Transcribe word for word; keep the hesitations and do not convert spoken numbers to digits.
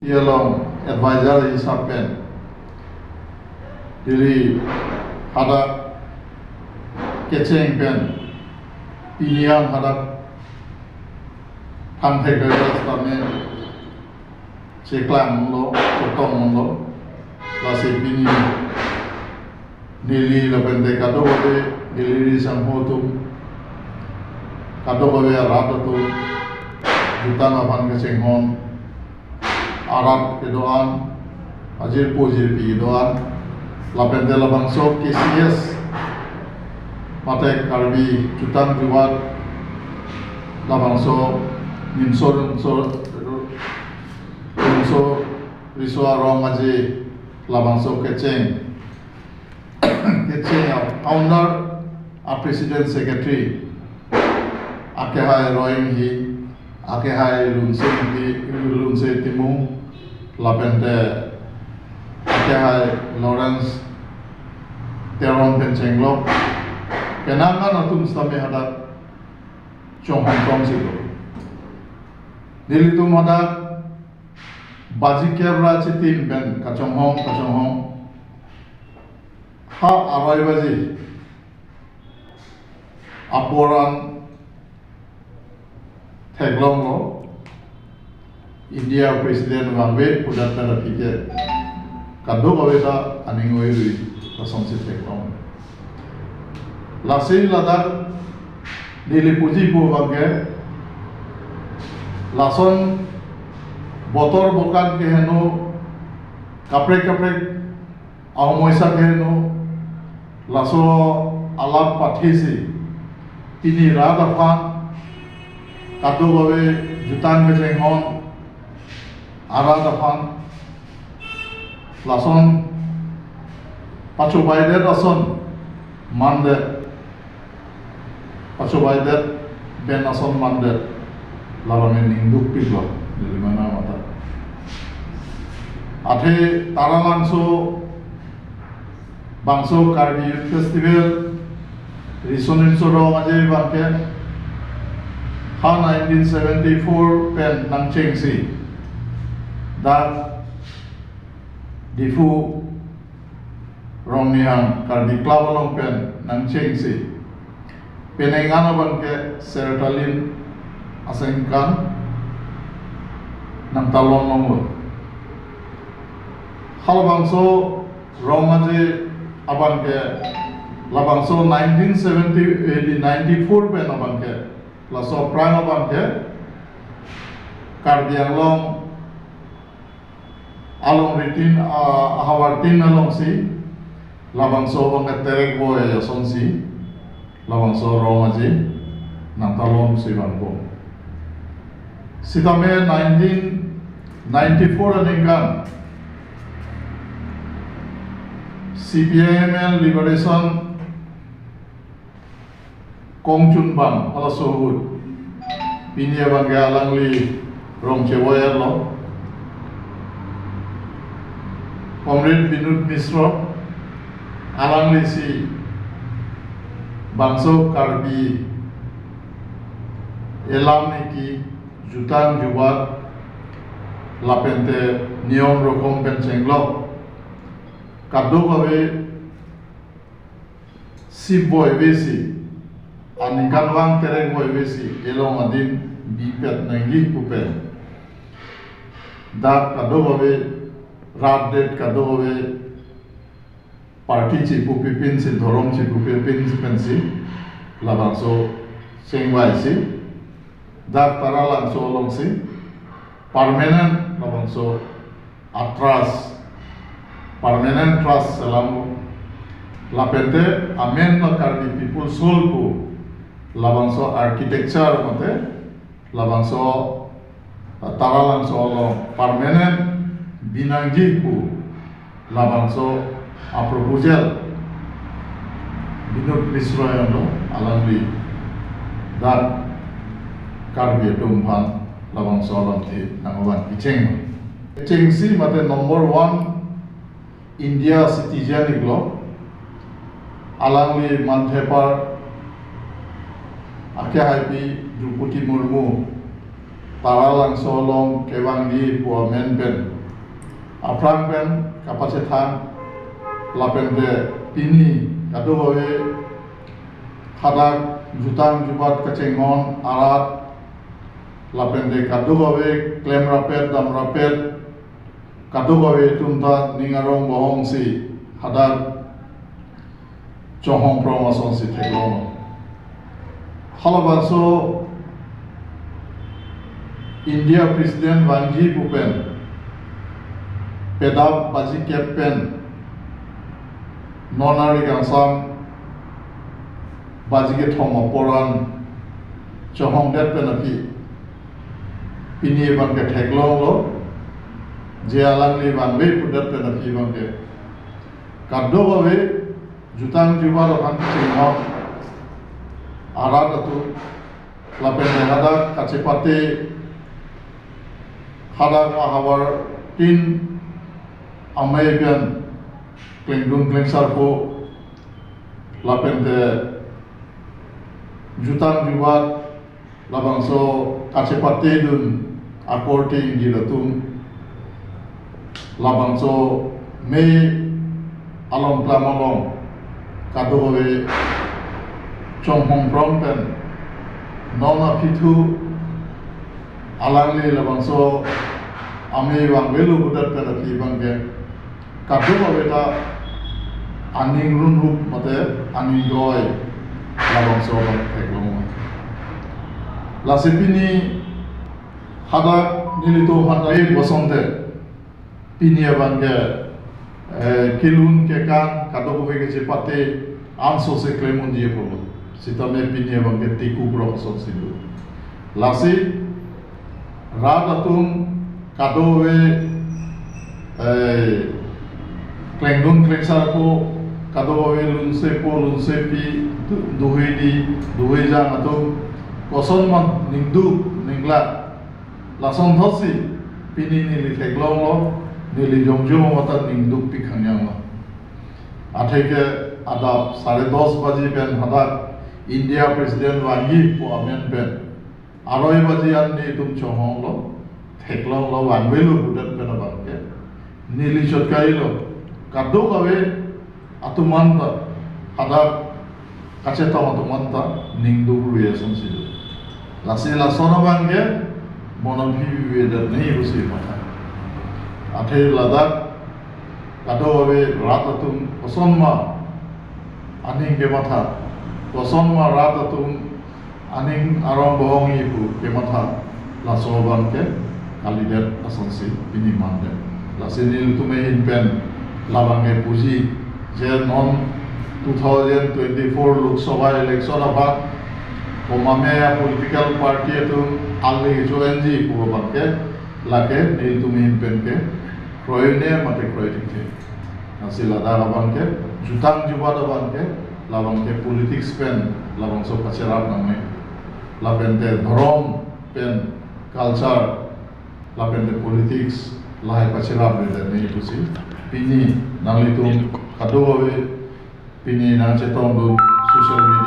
Along advisor hisap pen Delhi hadak kecheng pen pini an hadak thangthek kaidas tame cheklanglo, chetonglo, lasi pini neli lapen te kadokave Delhi ri sangho atum, kadokave arat atum, jutang aphan kechenghon arat kedo-an, ajirpo jirpi kedo-an, lapen te labangso K C S mate Karbi Jutang Jubat, labangso Nimso Rimso, Rimso Riso Arong Aje, labangso kecheng, kecheng a founder, a president, secretary, akehai Roing Hi, akehai Lunse Hi, Lunse Timung, lapen te akehai Lawrence Teron pen chenglok, penang an atum sitame hadak chonghong tong si do. Nelitum hadak baji kep ra chitim pen kachonghong, kachonghong. Ha aroi baji apor an theklonglo, India President vangve pudak pen aphi ke kadokave ta aning oirui lasonsi theklong. Lasi ladak neli puji pu abang ke, lason botor bokan keheno, kaprek kaprek ahomoisa keheno, laso alap pathesi pini rat aphan, kadokave jutang kechenghon arat aphan, lason pachobaidet ason mandet, pachobaidet pen ason mandet, labang ning dukpiklo, neli mena mata. Athe Taralangso bangso Karbi Youth Festival, Riso Nimso Arong Aje abang ke, ha nineteen seventy-four pen nangchengsi, dak Diphu Rongnihang Karbi Club along pen nangchengsi, penang an abang ke Sertalin asengkan nangtalon longlo. Halabangso Arong Aje abang ke, labangso nineteen seventy, eh, di ninety-four pen abang ke, laso aphrang abang ke, Karbi Anglong alongri tin, ah, ahavar tin alongsi, labangso abang ke terek boi asonsi, labangso Arong Aje nangtalonsi vangpo. Sitame nineteen ninety-four aningkan C P I M L Liberation Kongchunbang halaso ahut, pini abang ke alangli rong chevoi-etlo, Comrade Binod Misro, alanglisi bangso Karbi elam niki, jutang jubat, lapen te niyom rokom pen chenglok, kadokave sip boi vesi, aningkanvang terek boi vesi, elong adim bipet nangji pu pen, dak kadokave, rat det kadokave, party chipupi pinsi, dhorom chipupi pinsi pensi, labangso chengvaisi, dak Taralangso alongsi permanent labangso a-trust, permanent trust selam, lapen te amen la Karbi People's Hall pu labangso architecture mate labangso, ah, Taralangso along permanent binangji pu labangso a-proposal Binod Misro along alangli dak Karbi atum aphan labangso alamthe nangvan kecheng. Chengsi mate number one India citizen iklo, alangli manthepar akehaipi Droupadi Murmu, Taralangso along kevangji pu amen pen aphrang pen kapachethang, lapen te pini kadokave hadak jutang jubat kachinghon arat, lapen te kadokave klem rapet dam rapet, kadokave atum ta ning arong bohong si hadak chonghong prong asonsi theklong. Halabangso India President vangji pu pen pedap baji kep pen non ari kangsam baji kethom apor an chonghong det pen aphi pini abang ke theklonglo, je alangli vangve pudet pen aphi abang ke kadokave jutang jubat aphan chinghon arat atum, lapen te hadak kachepate hadak ahavar tin amei pen klengdun klengsarpo, lapen te jutang jubat labangso kachepate dun akorte ingjir atum, labangso mei along klam along kadokave chonghong prong pen non aphi thu alangli labangso amei vangvelo pudet pen aphi abang ke kadokave ta aning runhup mate aning doi labangso abang theklong. Lasi pini hadak nelitum aphan ai bosonte pini abang ke, eh, kelun kekan kadokave kachepate anso se klem unji apotlo. Sitame pini abang ke tiku prok asonsi do. Lasi rat atum kadokave, eh, klengdun klengsarpo, kadokave lunsepo lunsepi du-, duhedi duhejang atum koson ma ningduk ninglak, lasonthotsi pini neli theklonglo, neli jongjong mata ningdukpik khangjanglo. Atheke adap sare dos baji pen hadak India President vangji pu amen pen aroi baji an nelitum chonghonglo, theklonglo, vangvelo pudet pen abang ke neli chot kailo, kadokave atum anta hadak kachetong atum anta ningduk ruye asonsi do. Lasi lason abang ke monon phi vive det nei pusi matha. Athe ladak kadokave rat atum koson ma aning kematha, koson ma rat atum aning arong bohong ipu kematha, laso abang ke kalidet asonsi pini mandet. Lasi nelitum ahin pen labang ke puji, je non two thousand twenty-four Lok Sabha election abang komatne a political party atum ali join ji pu abang ke lake nelitum ahin pen ke kroine mate kroi dikte. Lasi ladak abang ke jutang jubat abang ke labang ke politics pen labangso kacherap nangne, lapen te dhorom pen culture, lapen te politics lahai kacherapledet nei pusi pini nanglitum kadokave pini nangchetongdun social media